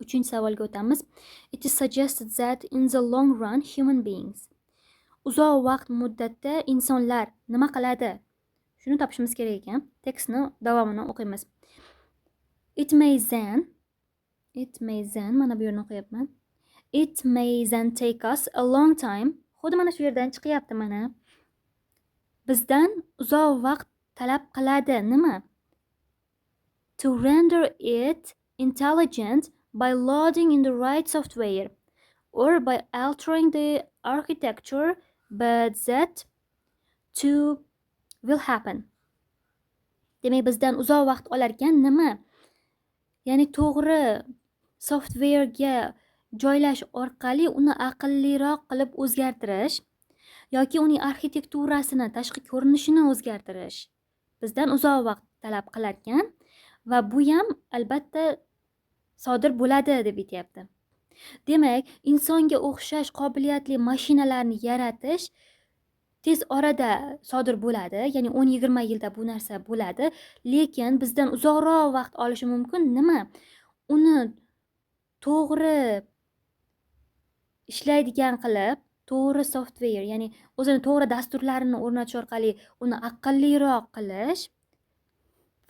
Uchinchi savolga o'tamiz. It is suggested that in the long run human beings. Uzoq vaqt muddatda insonlar nima qiladi? Shuni topishimiz kerak ekan. Tekstni davomini o'qiymiz. It may then, mana bu yerni o'qiyapman. It may then take us a long time. Xuddi mana shu yerdan chiqyapti mana. Bizdan uzoq vaqt talab qiladi nima? To render it intelligent by loading in the right software or by altering the architecture, but that too will happen. Demak, bizdan uzoq vaqt olar ekan nima? Ya'ni to'g'ri softwarega joylash orqali uni aqlliroq qilib o'zgartirish yoki uning arxitekturasini, tashqi ko'rinishini o'zgartirish bizdan uzoq vaqt talab qilar ekan va bu ham albatta sodir bo'ladi deb aytyapti. Demak, insonga o'xshash qobiliyatli mashinalarni yaratish tez orada sodir bo'ladi, ya'ni 10-20 yilda bu narsa bo'ladi, lekin bizdan uzoqroq vaqt olishi mumkin nima? Uni to'g'ri ishlaydigan qilib, to'g'ri software, ya'ni o'zini to'g'ri dasturlarini o'rnatish orqali uni aqlliroq qilish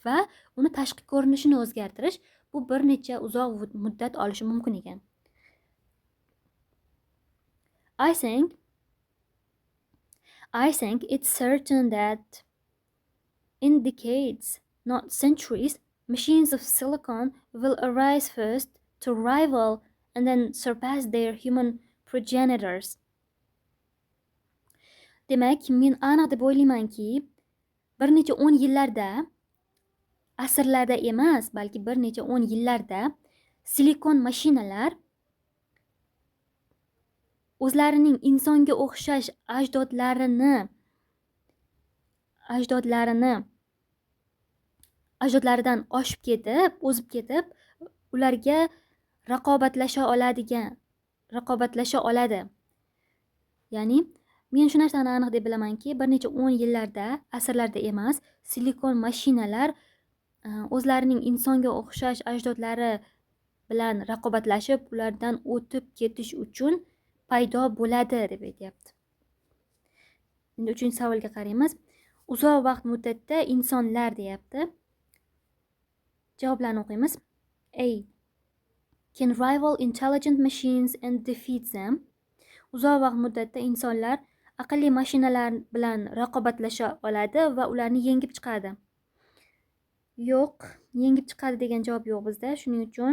va uni tashqi ko'rinishini o'zgartirish bu bir necha uzoq muddat olishi mumkin ekan. I think it's certain that in decades, not centuries, machines of silicon will arise first to rival and then surpass their human progenitors. Demak, men aniq deb o'ylaymanki, bir necha 10 yillarda, asrlarda emas, balki bir necha 10 yillarda silikon mashinalar o'zlarining insonga o'xshash ajdodlaridan oshib ketib, o'zib ketib, ularga raqobatlasha oladi. Ya'ni men shu narsani aniq deb bilamanki, bir necha 10 yillarda, asrlarda emas, silikon mashinalar o'zlarining insonga o'xshash ajdodlari bilan raqobatlashib, ulardan o'tib ketish uchun paydo bo'ladi deb aytyapti. Endi uchinchi savolga qaraymiz. Uzoq vaqt muddatda insonlar deyapti. Javoblarni o'qiymiz. A. Can rival intelligent machines and defeat them. Uzoq vaqt muddatda insonlar aqlli mashinalar bilan raqobatlasha oladi va ularni yengib chiqadi. Yo'q, yengib chiqadi degan javob yo'q bizda. Shuning uchun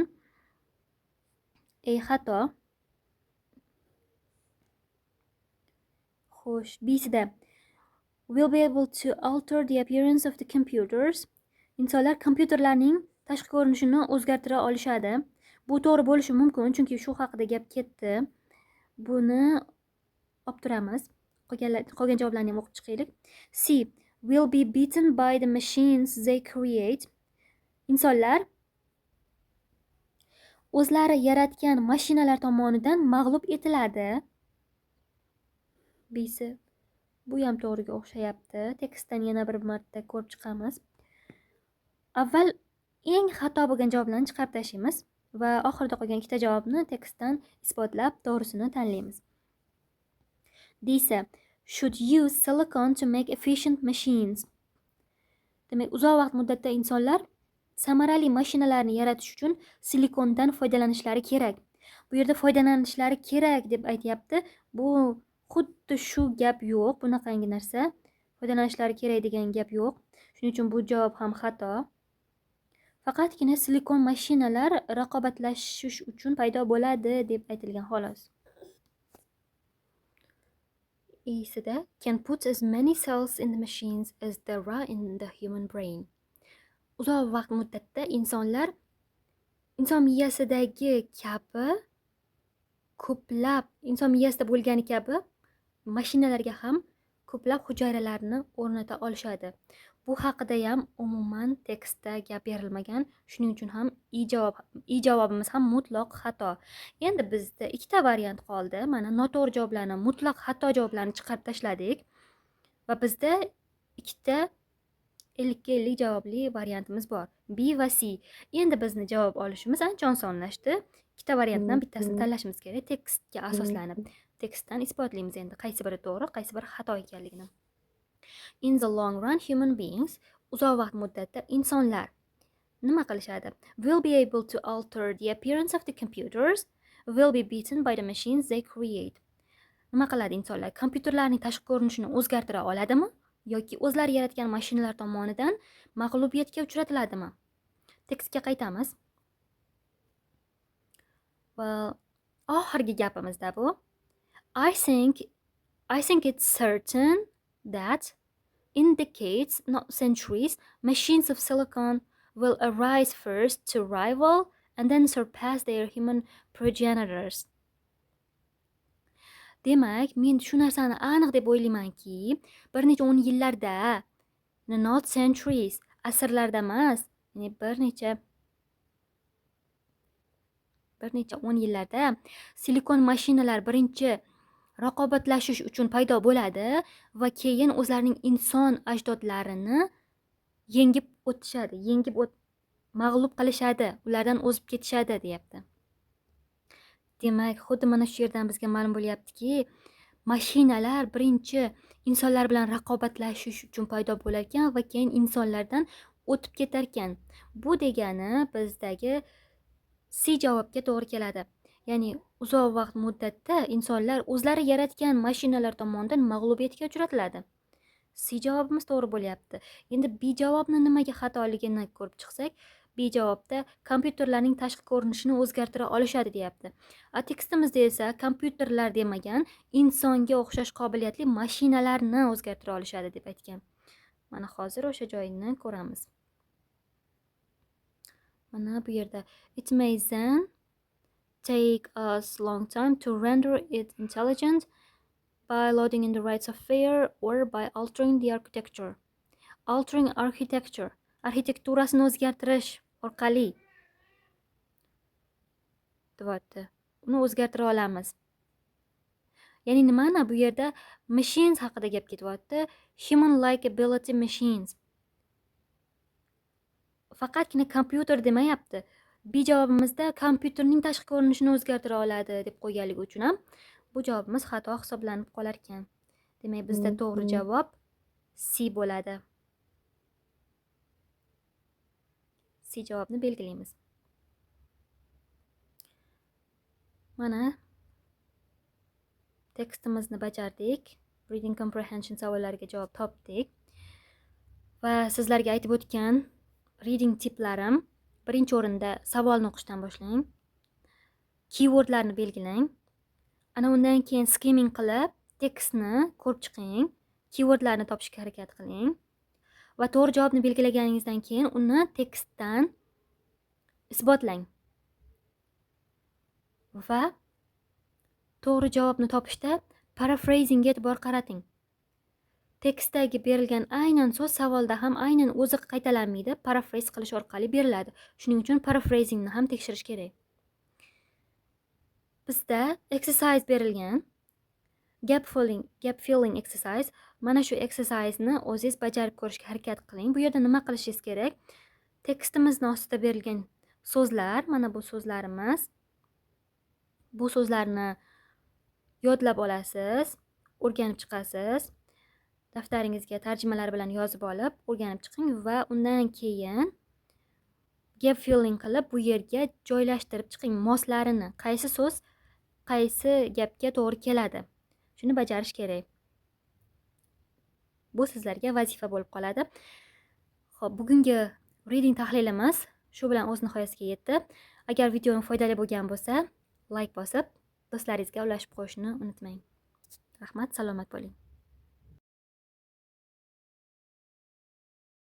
A xato. Xo'sh, B-sida will be able to alter the appearance of the computers. Insonlar kompyuterlarning tashqi ko'rinishini o'zgartira olishadi. Bu to'g'ri bo'lishi mumkin, chunki shu haqida gap ketdi. Buni olib turamiz. Qolgan javoblarni ham o'qib chiqaylik. C. Will be beaten by the machines they create. Insonlar o'zlari yaratgan mashinalar tomonidan mag'lub etiladi. B'si. Bu ham to'g'riga o'xshayapti. Tekstdan yana bir marta ko'rib chiqamiz. Avval eng xato bo'lgan javoblarni chiqarib tashlaymiz va oxirida qolgan ikkita javobni tekstdan isbotlab to'g'risini tanlaymiz. D'si. Should use silicon to make efficient machines. Demak, uzoq vaqt muddatda insonlar samarali mashinalarni yaratish uchun silikondan foydalanishlari kerak. Bu yerda foydalanishlari kerak deb aytyapti. Bu xuddi shu gap yo'q, bunaqangi narsa. Foydalanishlari kerak degan gap yo'q. Shuning uchun bu javob ham xato. Faqatgina silikon mashinalar raqobatlashish uchun paydo bo'ladi deb aytilgan xolos. E'sida can put as many cells in the machines as there are in the human brain. Uzoq vaqt muddatda insonlar inson miyasidagi kabi ko'plab, inson miyasida bo'lgani kabi mashinalarga ham ko'plab hujayralarni o'rnata olishadi. Bu haqida ham umuman tekstda gap berilmagan. Shuning uchun ham i javobimiz ham mutlaq xato. Endi bizda ikkita variant qoldi. Mana noto'g'ri javoblarni, mutlaq xato javoblarni chiqarib tashladik va bizda ikkita 50-50 javobli variantimiz bor. B va C. Endi bizni javob olishimiz ancha osonlashdi. Ikkita variantdan bittasini tanlashimiz kerak tekstga asoslanib. Tekstdan isbotlaymiz endi qaysi biri to'g'ri, qaysi biri xato ekanligini. In the long run, human beings, uzoq vaqt muddatda insonlar nima qilishadi? Will be able to alter the appearance of the computers, will be beaten by the machines they create. Nima qiladi insonlar? Kompyuterlarning tashqi ko'rinishini o'zgartira oladimi yoki o'zlari yaratgan mashinalar tomonidan mag'lubiyatga uchratiladimi? Tekstga qaytamiz. Well, oxirgi gapimizda bu. I think it's certain that in decades, not centuries, machines of silicon will arise first to rival and then surpass their human progenitors. Demak, men shu narsani aniq deb o'ylaymanki, bir necha o'n yillarda, not centuries, asrlarda emas, ya'ni bir necha o'n yillarda silikon mashinalar birinchi raqobatlashish uchun paydo bo'ladi va keyin o'zlarining inson ajdodlarini yengib o'tishadi, yengib o't mag'lub qilishadi, ulardan o'zib ketishadi, deyapti. Demak, xuddi mana shu yerdan bizga ma'lum bo'lyaptiki, mashinalar birinchi insonlar bilan raqobatlashish uchun paydo bo'larkan va keyin insonlardan o'tib ketarkan. Bu degani bizdagi C javobga to'g'ri keladi. Ya'ni uzoq vaqt muddatda insonlar o'zlari yaratgan mashinalar tomonidan mag'lubiyatga uchratiladi. C javobimiz to'g'ri bo'lyapti. Endi B javobni nimaga xatoligini ko'rib chiqsak, B javobda kompyuterlarning tashqi ko'rinishini o'zgartira olishadi, deyapti. A tekstimizda esa kompyuterlar demagan, insonga o'xshash qobiliyatli mashinalarni o'zgartira olishadi deb aytgan. Mana hozir o'sha joyini ko'ramiz. Mana bu yerda it may then take us long time to render it intelligent by loading in the right software or by altering the architecture. Altering architecture, arxitekturasini o'zgartirish orqali deyapti. Uni o'zgartira olamiz. Ya'ni nimani, bu yerda machines haqida gap ketyapti. Human like ability machines. Faqatgina kompyuter demayapti. B javobimizda kompyuterning tashqi ko'rinishini o'zgartira oladi deb qo'yganligi uchun ham bu javobimiz xato hisoblanib qolar ekan. Demak, bizda to'g'ri javob C bo'ladi. C javobni belgilaymiz. Mana tekstimizni bajardik. Reading comprehension savollariga javob topdik. Va sizlarga aytib o'tgan reading tiplarim: birinchi o'rinda savolni o'qishdan boshlang. Keywordlarni belgilang. Ana undan keyin skimming qilib tekstni ko'rib chiqing. Keywordlarni topishga harakat qiling. Va to'g'ri javobni belgilaganingizdan keyin uni tekstdan isbotlang. Va to'g'ri javobni topishda paraphrasingga e'tibor qarating. Tekstdagi berilgan aynan so'z savolda ham aynan o'zi qaytalanmaydi, paraphrase qilish orqali beriladi. Shuning uchun paraphrasingni ham tekshirish kerak. Bizda exercise berilgan. Gap filling exercise. Mana shu exercise'ni o'zingiz bajarib ko'rishga harakat qiling. Bu yerda nima qilishingiz kerak? Tekstimizni ostida berilgan so'zlar, mana bu so'zlarimiz. Bu so'zlarni yodlab olasiz, o'rganib chiqasiz. Daftaringizga tarjimalar bilan yozib olib, o'rganib chiqing va undan keyin gap filling qilib bu yerga joylashtirib chiqing moslarini. Qaysi so'z qaysi gapga to'g'ri keladi? Shuni bajarish kerak. Bu sizlarga vazifa bo'lib qoladi. Xo'p, bugungi reading tahlilimiz shu bilan o'z nihoyasiga yetdi. Agar videom foydali bo'lgan bo'lsa, like bosib, do'stlaringizga ulashib qo'yishni unutmang. Rahmat, salomat bo'ling.